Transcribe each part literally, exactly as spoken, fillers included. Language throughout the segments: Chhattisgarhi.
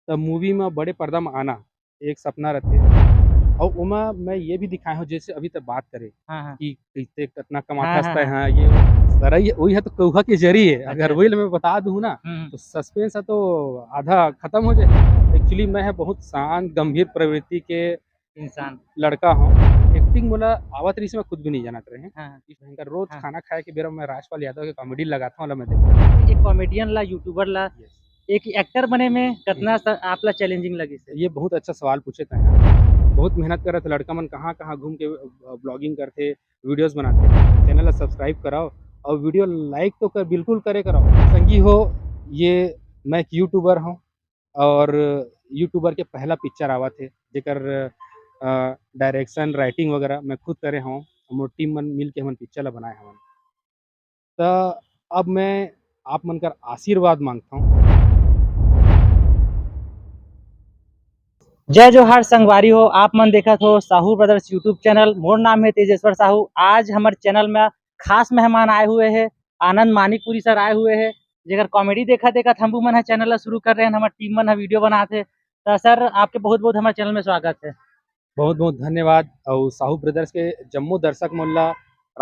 त मूवी म बड़े पर्दा म आना एक सपना रथे। अउ ओमा मैं ये भी दिखाए हूँ, जैसे अभी तक बात करे हाँ, हाँ। कि कइसे कतना हाँ, कमाथस हाँ, तैं हाँ। हाँ, ये सरई वही है तो कौहा के जरी है। अगर अच्छा। वही ल मैं बता दूँ ना, हम्म, हम्म। तो सस्पेंस है तो आधा खत्म हो जाए। एक्चुअली मैं है बहुत शांत, गंभीर प्रवृत्ति के इंसान। लड़का हूँ। एक्टिंग मोला आवत रहिस, मैं खुद भी नहीं जानत रहे। हाँ। इस भयंकर रोज हाँ। खाना खाए के बेरा मैं राजपाल यादव के कॉमेडी लगाता हूँ, मैं देखता हूँ। एक कॉमेडियन ला, यूट्यूबर ला, यस। एक एक्टर बने में कतना सा आप ला चैलेंजिंग लगिस हे? ये बहुत अच्छा सवाल पूछे तैं। बहुत मेहनत करत हे लड़का मन, कहाँ-कहाँ घूम के, अ, ब्लॉगिंग करथे, वीडियोज़ बनाथे। चैनल ला सब्सक्राइब कराओ और वीडियो लाइक तो कर, बिल्कुल करे कराओ। संगी हो, ये मैं एक यूट्यूबर हूँ और यूट्यूबर के पहला पिक्चर आवत हे, जेकर, अ, डायरेक्शन, राइटिंग वगैरह मैं खुद करे हवं। मोर टीम मन मिल के हमन पिक्चर ला बनाए हवन। त अब मैं आप मन कर आशीर्वाद मांगथंव। जय जोहार संगवारी हो, आप मन देखत हो साहू ब्रदर्स YouTube चैनल। मोर नाम है तेजेश्वर साहू। आज हमर चैनल में खास मेहमान आए हुए हैं आनंद मानिकपुरी सर आए हुए हैं, जेकर कॉमेडी देखत देखत हमू मन ह चैनल ला शुरू कर रहे हैं, हमर टीम मन ह वीडियो बनात हे। त सर, आपके बहुत बहुत हमर चैनल में स्वागत है। बहुत बहुत धन्यवाद। अउ साहू ब्रदर्स के जम्मो दर्शक मन ला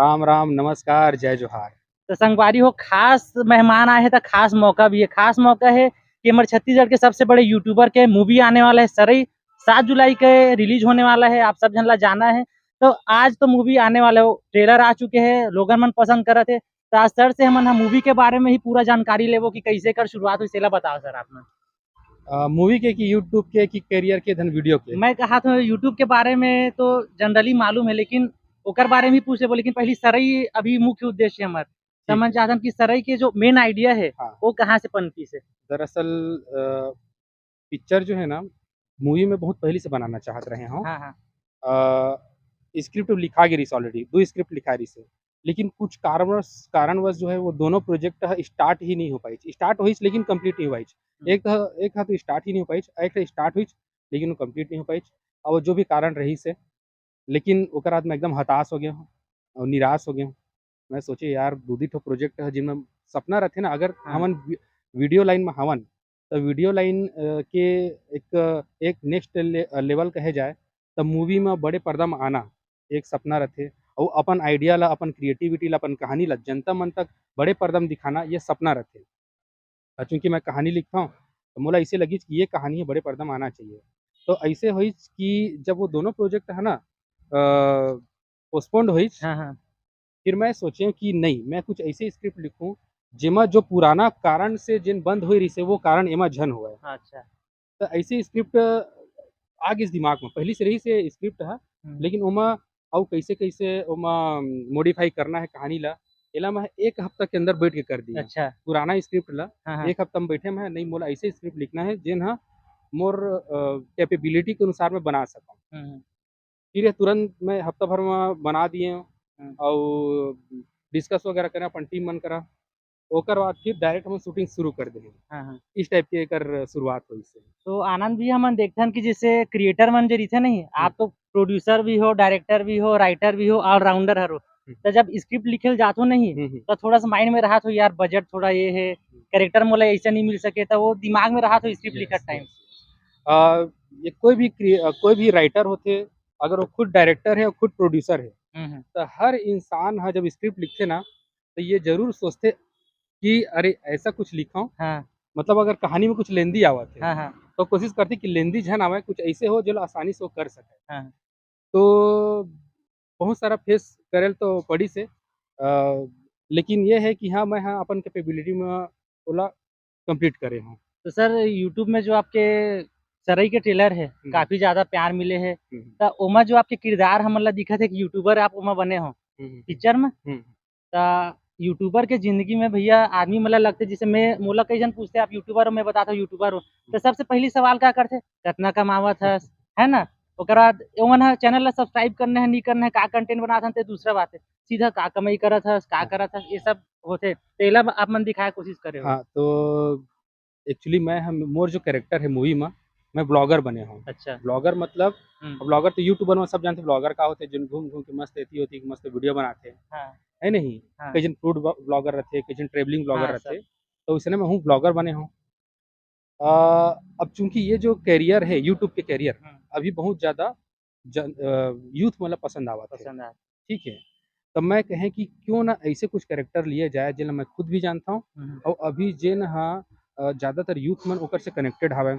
राम राम, नमस्कार, जय जोहार। त संगवारी हो, खास मेहमान आए हैं त खास मौका भी है। खास मौका है कि हमर छत्तीसगढ़ के सबसे बड़े यूट्यूबर के मूवी आने वाला है सरई, सात जुलाई के रिलीज होने वाला है, आप सब झन ला जाना है। तो आज तो मूवी आने वाला है, ट्रेलर आ चुके हैं, लोगन मन पसंद करत है। त आज सर से हमन ह मूवी के बारे में ही पूरा जानकारी लेबो कि कैसे कर शुरुआत हुई, सेला बताओ सर आप मन। अ, मूवी के कि YouTube के कि करियर के धन वीडियो के? मैं कहा था YouTube के बारे में तो जनरली मालूम है, लेकिन ओकर बारे में भी पूछ लेबो, लेकिन पहली सरई अभी मुख्य उद्देश्य हमर। त ठीक। मैं चाहतन कि सरई के जो मेन आइडिया है, हाँ। वो कहाँ से पनपिस हे? दरअसल, अ, पिक्चर जो है ना, मूवी में बहुत पहले से बनाना चाहत रहे हंव। हाँ, हाँ। अ, स्क्रिप्ट लिखा गे रहिस already, दो स्क्रिप्ट लिखा रहिस हे। लेकिन कुछ कारणवश कारणवश जो है वो दोनों प्रोजेक्ट ह स्टार्ट ही नहीं हो पाइस। स्टार्ट होइस लेकिन कंप्लीट नहीं हो पाइस। हम्म। एक ह एक ह तो स्टार्ट ही नहीं हो पाइस, एक ह स्टार्ट होइस लेकिन वो कंप्लीट नहीं हो पाइस। अब जो भी कारण रहिस हे, लेकिन ओकर बाद मैं एकदम हताश हो गया हूँ और निराश हो गया हूँ। मैं सोचे यार दू दी ठो प्रोजेक्ट ह जिनमें सपना रथे ना, अगर हाँ। हमन वी वीडियो लाइन में हवन त वीडियो लाइन, अ, के एक एक नेक्स्ट ले अ, लेवल कहे जाए त मूवी में बड़े पर्दा में आना एक सपना रथे। अउ अपन आइडिया ला, अपन क्रिएटिविटी ला, अपन कहानी ला जनता मन तक बड़े पर्दा में दिखाना ये सपना रथे। अ, चूँकि मैं कहानी लिखथंव त मोला अइसे लगिस कि ये कहानी ह बड़े पर्दा में आना चाहिए। तो अइसे होइस कि जब वो दोनों प्रोजेक्ट ह ना, अ, पोस्टपोन्ड होइस, हाँ, हाँ। फिर मैं सोचेंव कि नहीं, मैं कुछ अइसे स्क्रिप्ट लिखूँ जेमा जो पुराना कारण से जेन बंद होए रहिस हे वो कारण एमा झन होवय। अच्छा। त अइसे स्क्रिप्ट आ गिस दिमाग में, पहली से रहिस हे स्क्रिप्ट ह, हम्म। लेकिन ओमा अउ कइसे-कइसे ओमा मॉडिफाई करना हे कहानी ला, एला मैं एक हफ्ता के अंदर बैठ के कर दिए। अच्छा। पुराना स्क्रिप्ट ला हाँ, हाँ। एक हफ्ता में बैठे मैं, नहीं मोला अइसे स्क्रिप्ट लिखना हे जेन ह मोर, अ, कैपेबिलिटी के अनुसार मैं बना सकंव। हम्म, हम्म। फिर ये तुरंत मैं हफ्ता भर में बना दिए हम्म। अउ डिस्कस वगैरह करें अपन टीम मन करा। ओकर बाद फिर डायरेक्ट हमन शूटिंग शुरू कर देहे। हाँ, हाँ। इस टाइप के एकर शुरुआत होइस हे। तो आनंद भैया, हमन देखथन कि जैसे क्रिएटर मन जो रहिथे नहीं, हम्म। आप तो प्रोड्यूसर भी हो, डायरेक्टर भी हो, राइटर भी हो, ऑलराउंडर हरो। हम्म। तो जब स्क्रिप्ट लिखे ल जाथो नहीं, हम्म, हम्म। तो थोड़ा सा माइंड में रहत हो, "यार, बजट थोड़ा ये है, हम्म। कैरेक्टर मोला ऐसा नहीं मिल सके", तो वो दिमाग में रहत हो स्क्रिप्ट यस, लिखत टाइम? Yes, yes. अ, ये कोई भी क्रिए-, अ, कोई भी राइटर होथे, अगर वो खुद डायरेक्टर है और खुद प्रोड्यूसर है, हम्म, हम्म। तो हर इंसान ह जब स्क्रिप्ट लिखथे ना, तो ये जरूर सोचथे कि अरे, ऐसा कुछ लिखंव। हाँ। मतलब अगर कहानी में कुछ लेंदी आवत हे, हाँ, हाँ। तो कोशिश करथे कि लेंदी झन आवय, कुछ ऐसे हो, जो आसानी से वो कर सके। हाँ। तो बहुत सारा फेस करे ल तो पड़िस हे, अ, लेकिन ये है कि हाँ, मैं ह अपन कैपेबिलिटी में ओला कंप्लीट करे हंव। तो सर, YouTube में जो आपके सरई के ट्रेलर हे, हम्म। काफी ज्यादा प्यार मिले हे, हम्म। त ओमा जो आपके किरदार हमन ला दिखत हे कि यूट्यूबर आप ओमा बने हो हम्म, हम्म। पिक्चर में, हम्म। त यूट्यूबर के जिंदगी में भैया आदमी मन ला लगथे, जैसे मैं, मोला कई झन पूछथे, "आप यूट्यूबर हो?" मैं बताथंव, "यूट्यूबर हो।" त हम्म। सबसे पहली सवाल का करथे, "कतना कमावत हस?" है ना? ओकर बाद ओमन ह चैनल ला सब्सक्राइब करना हे, नहीं करना हे, का कंटेंट बनात हन, ते दूसरा बात हे। सीधा का कमाई करत हस, का हाँ। करत हस, ये सब होथे। त एला आप मन दिखाए कोशिश करे हो। हाँ, तो एक्चुअली मैं हम, मोर जो कैरेक्टर है मूवी में, मैं ब्लॉगर बने हंव। अच्छा। ब्लॉगर मतलब, हम्म। ब्लॉगर तो यूट्यूबर में सब जानथे, ब्लॉगर का होथे, जिन घूम घूम के मस्त एथी ओथी मस्त वीडियो बनाथे, हाँ। है नहीं? हाँ। कई झन फूड ब्लॉगर रथे, कई झन ट्रेवलिंग ब्लॉगर हाँ, रथे, सब। तो उसने मैं हूँ ब्लॉगर बने हंव। अ, अब चूंकि ये जो करियर है, YouTube के करियर, हम्म। अभी बहुत ज्यादा जन, यूथ मतलब पसंद आवत है। पसंद आत। ठीक है, तो मैं कहें कि क्यों ना ऐसे कुछ कैरेक्टर लिए जाए, जेला मैं खुद भी जानता हूँ हम्म। और अभी जेन हा, अ, ज्यादातर यूथ मन ओकर से कनेक्टेड हवे,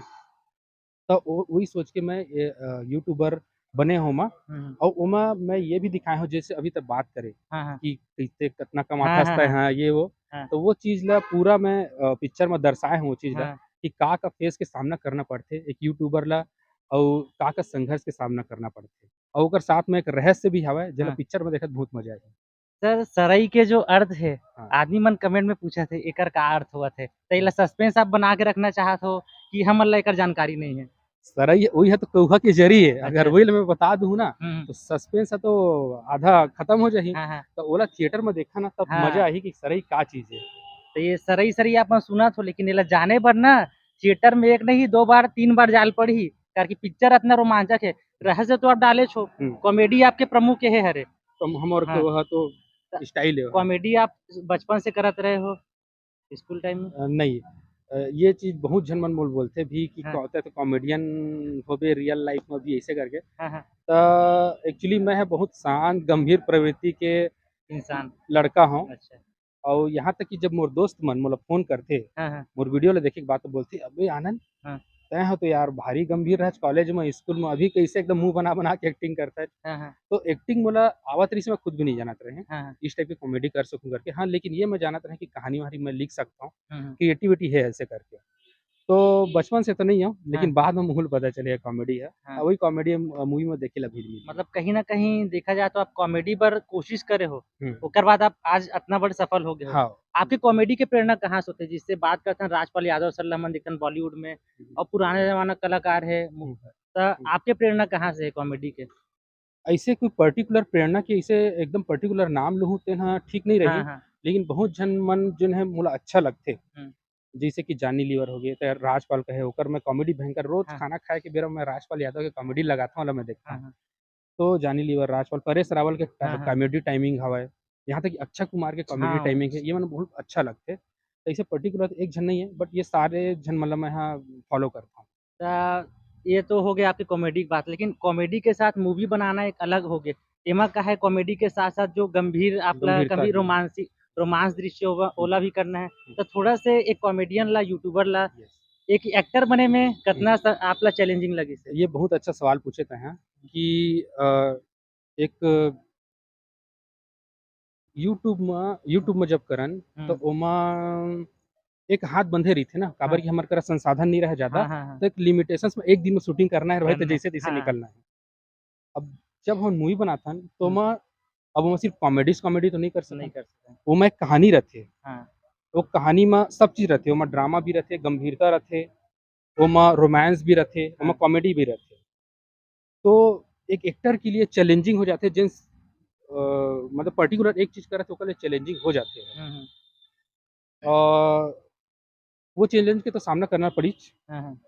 तो वो, वही सोच के मैं ये, अ, यूट्यूबर बने हूँ मैं। हम्म। और ओमा मैं ये भी दिखाए हूँ, जैसे अभी तक बात करे हाँ, हाँ। कि कैसे कितना हाँ, कमाथस हाँ, तय, हाँ। हाँ, ये वो। हाँ। तो वो चीज ला पूरा मैं, अ, पिक्चर में दर्शाए हूँ वो चीज ला, हाँ। कि का का फेस के सामना करना पड़थे एक यूट्यूबर ला, और का का संघर्ष के सामना करना पड़थे, और ओकर साथ में एक रहस्य भी हवय, जेला हाँ। पिक्चर में देखत बहुत मजा आए। सर, सरई के जो अर्थ है, हाँ। आदमी मन कमेंट में पूछत हे, "एकर का अर्थ होवत है?" त एला सस्पेंस आप बना के रखना चाहत हो कि हमन ला एकर जानकारी नहीं है? सरई वही है तो कौहा के जरी है, अगर अच्छा। वही ला मैं बता दूँ ना, हम्म। तो सस्पेंस है तो आधा खत्म हो जाही। हाँ, हाँ। तो ओला थिएटर में देखा ना, तब हाँ। मजा आही कि सरई का चीज है। तो ये सरई, सरई आप मन सुनत हो, लेकिन एला जाने बर ना थिएटर में एक नहीं, दो बार, तीन बार जाल पड़ही, काबर कि पिक्चर अतना रोमांचक है। रहस्य तो आप डाले छो, हम्म। कॉमेडी आपके प्रमुख ये हरे। तो हम और हाँ। कौहा तो त- स्टाइल है। कॉमेडी आप बचपन से करत रहे हो स्कूल टाइम में? अ, नहीं, अ, ये चीज बहुत झन मन मोल बोलथे भी कि हाँ। कहते तो कॉमेडियन होबे रियल लाइफ में भी ऐसे करके। हाँ, हाँ। तो एक्चुअली मैं है बहुत शांत गंभीर प्रवृत्ति के इंसान। लड़का हूँ। अच्छा। और यहाँ तक कि जब मोर दोस्त मन मोला फोन करथे, हाँ, हाँ। मोर वीडियो ला देखे के बाद तो बोलथे, "अबे आनंद, हाँ। तैं हो तो यार भारी गंभीर रहच कॉलेज में, स्कूल में, अभी कैसे एकदम मुंह बना बना के एक्टिंग करता है।" हाँ, हाँ। तो एक्टिंग मोला आवत रही से मैं खुद भी नहीं जानत रहे हाँ, हाँ। इस टाइप की कॉमेडी कर सकूं करके। हाँ, लेकिन ये मैं जानत रहे कि कहानी वहानी मैं लिख सकता हूँ, हम्म, हम्म। क्रिएटिविटी है ऐसे करके। तो बचपन से तो नहीं हो, लेकिन हाँ। बाद में माहौल पता चले कॉमेडी है। हाँ। वही कॉमेडी मूवी में देखे ला भी मिली। मतलब कहीं ना कहीं देखा जाए तो आप कॉमेडी पर कोशिश करे हो, हम्म। ओकर बाद आप आज अतना बड़ सफल हो गए हो। हाँ। आपके कॉमेडी के प्रेरणा कहाँ से होते, जिससे बात करते हैं राजपाल यादव सर ला हमन देखथन बॉलीवुड में, और पुराने जमाना कलाकार है, मु- हम्म। त आपके प्रेरणा कहाँ से है कॉमेडी के? ऐसे कोई पर्टिकुलर प्रेरणा के ऐसे एकदम पर्टिकुलर नाम लूँ तेन ह ठीक नहीं रही, हाँ, हाँ। लेकिन बहुत झन मन जोन है मोला अच्छा लगथे। हम्म। जैसे कि जानी लीवर हो गए, तो राजपाल कहे, ओकर मैं कॉमेडी भयंकर, रोज हाँ। खाना खाए के बेरा मैं राजपाल यादव के कॉमेडी लगाता हूँ, ओला मैं देखता हाँ, हूँ। हाँ। तो जानी लीवर, राजपाल, परेश रावल के हाँ, हाँ। कॉमेडी टाइमिंग हवय, यहाँ तक कि अक्षय कुमार के कॉमेडी हाँ। टाइमिंग है, ये मन बहुत अच्छा लगथे। तो ऐसे पर्टिकुलर एक झन नहीं है, बट ये सारे झन मतलब मैं यहाँ फॉलो करता हूँ। त ये तो हो गया आपकी कॉमेडी की बात, लेकिन कॉमेडी के साथ मूवी बनाना एक अलग हो गया। एमा का है, कॉमेडी के साथ-साथ जो गंभीर आप ला गंभीरता कभी भी। रोमांस, रोमांस दृश्य होगा, हम्म। ओला भी करना है। तो थोड़ा से एक कॉमेडियन ला, यूट्यूबर ला, यस। एक एक्टर बने में कितना हम्म। सा आप ला चैलेंजिंग लगी से? ये बहुत अच्छा सवाल पूछे तैं ह कि, अ, एक YouTube म, YouTube म जब करन, हम्म। तो ओमा एक हाथ बंधे रहिथे ना, काबर हाँ। कि हमर करा संसाधन नहीं रहे ज्यादा, हाँ, हाँ, हाँ। तो एक लिमिटेशंस में एक दिन में शूटिंग करना है, वही तो करना, जैसे तैसे हाँ। निकलना है। अब जब हम मूवी बनाथन, तो हम्म। ओमा, अब ओमा सिर्फ कॉमेडीज कॉमेडी तो नहीं कर सकते। नहीं कर सकते। ओमा एक कहानी रथे। हाँ। वो कहानी में सब चीज रथे, ओमा ड्रामा भी रथे, गंभीरता रथे, ओमा रोमांस भी रथे, ओमा हाँ। कॉमेडी भी रथे। तो एक एक्टर के लिए चैलेंजिंग हो जाथे, जेन, अ, मतलब पर्टिकुलर एक चीज करत हे, ओकर लिए चैलेंजिंग हो जाथे। हम्म, हम्म। और वो चैलेंज के तो सामना करना पड़िच, हाँ, हाँ।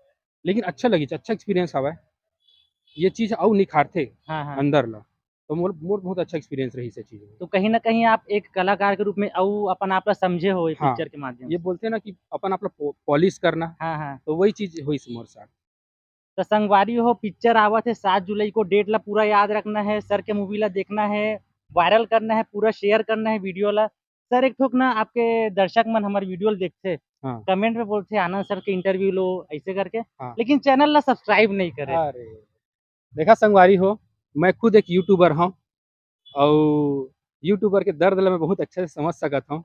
लेकिन अच्छा लगिच, अच्छा एक्सपीरियंस हवय। ये चीज अउ निखारथे हाँ, हाँ। अंदर ला, तो मोर, मोर बहुत अच्छा एक्सपीरियंस रहिस ये चीज में। तो कहीं ना कहीं आप एक कलाकार के रूप में अउ अपन आप ला समझे हो ये हाँ, पिक्चर के माध्यम ये से। बोलथे ना कि अपन आप ला पॉ-, पॉलिश करना, हाँ, हाँ। तो वही चीज होइस मोर साथ। तो संगवारी हो, पिक्चर आवत है सात जुलाई को, डेट ला पूरा याद रखना है, सर के मूवी ला देखना है, वायरल करना है, पूरा शेयर करना है वीडियो ला। सर, एक ठोक ना आपके दर्शक मन हमर वीडियो ला देखथे, हाँ। कमेंट में बोलथे, "आनंद सर के इंटरव्यू लो," ऐसे करके, हाँ। लेकिन चैनल ला सब्सक्राइब नहीं करे। अरे, देखा संगवारी हो, मैं खुद एक यूट्यूबर हूँ और यूट्यूबर के दर्द ला मैं बहुत अच्छे से समझ सकत हूँ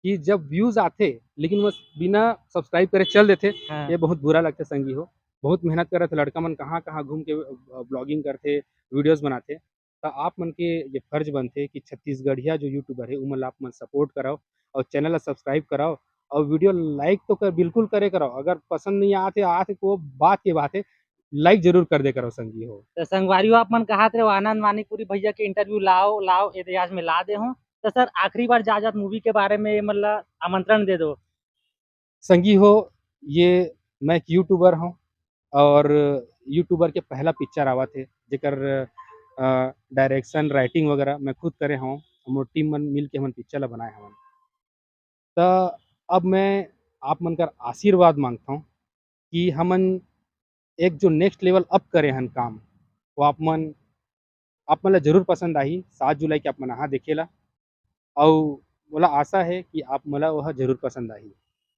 कि जब व्यूज आथे, लेकिन बस बिना सब्सक्राइब करे चल देथे, हाँ। ये बहुत बुरा लगथे संगी हो। बहुत मेहनत करत लड़का मन कहाँ-कहाँ घूम के, अ, ब्लॉगिंग करथे, वीडियोज बनाथे, त आप मन के ये फर्ज बनथे कि छत्तीसगढ़िया जो यूट्यूबर हे, उमन ला आप मन सपोर्ट कराओ और चैनल ला सब्सक्राइब कराओ और वीडियो लाइक तो कर, बिल्कुल करे कराओ। अगर पसंद नहीं आत हे, आत हे, को बात के बात हे, लाइक जरूर कर दे कराओ संगी हो। तो संगवारी हो, आप मन कहत रहे हो, "आनंद मानिकपुरी भैया के इंटरव्यू लाओ, लाओ," ये दे आज मैं ला दे हूँ। तो सर, आखिरी बार जा जात मूवी के बारे में मतलब आमंत्रण दे दो। संगी हो, ये मैं एक यूट्यूबर हूँ और यूट्यूबर के पहला पिक्चर आवत हे, जेकर, अ, डायरेक्शन, राइटिंग वगैरह मैं खुद करे हूँ। मोर टीम मन मिल के हमन पिक्चर ला बनाए हवन। त अब मैं आप मन कर आशीर्वाद मांगता हूँ कि हमन एक जो नेक्स्ट लेवल अप करे हन काम, वो आप मन आप मन ला जरूर पसंद आही। सात जुलाई के आप मन आहा देखे ला, अउ मोला आशा है कि आप मन ला वह जरूर पसंद आही।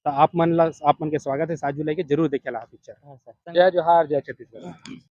तो आप मन ला आप मन के स्वागत है सात जुलाई के, जरूर देखे ला पिक्चर। हाँ सर, जय जोहार, जय छत्तीसगढ़।